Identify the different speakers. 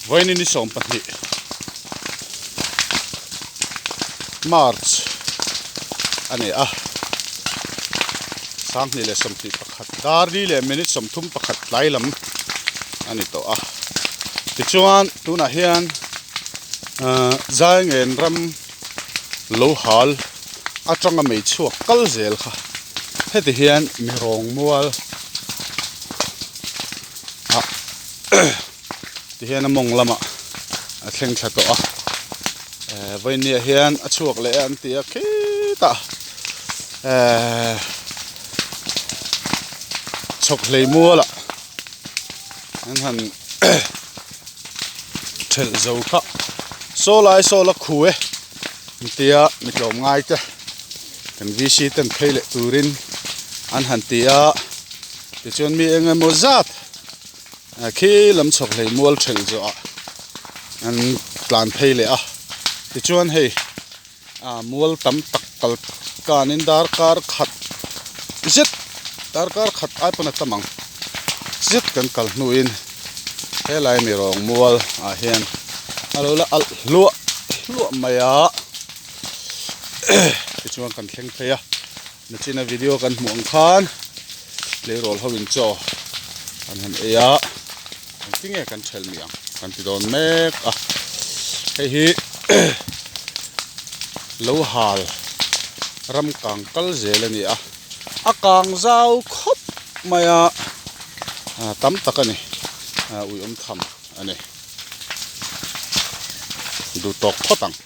Speaker 1: Vawiin ni 20 March a ni a, 2021 dar li leh minute 31 tlai lam a ni tawh a. Tichuan tunah hian ahh Zaingen ram lo hal atanga mei chhuak kal zel kha heti hian mi rawng mual ah ti hian a mawng lamah a thleng thla tawh a eh vawinia hian a chhuak leh a an ti a khitah eh chhawk hlei mualah an han thelh zo kha saw lai saw la khu e an tia mi tlawm ngai te kan VC ten phei leh turin an han ti a tichuan mi eng emaw zat khi lam chhawk hlei mual thelh zawhah an tlan phei leh a tichuan hei ah mual tam tak kal kanin darkar khat zet darkar khat ai pawn a tam ang zet kan kal hnuin helai mi rawng mual ah hian a lo la alh hluah hluah mai a tichuan kan thleng phei a nachina video kan hmuh ang khan tleirawl ho in chaw an han ei a engtin nge kan thelh mi ang kan ti dawn mek a hei hi lo hal ram kang kal zel a ni a a kang zau khawp mai a tam tak a ni ui awm tham a ni duh tawk phawt ang.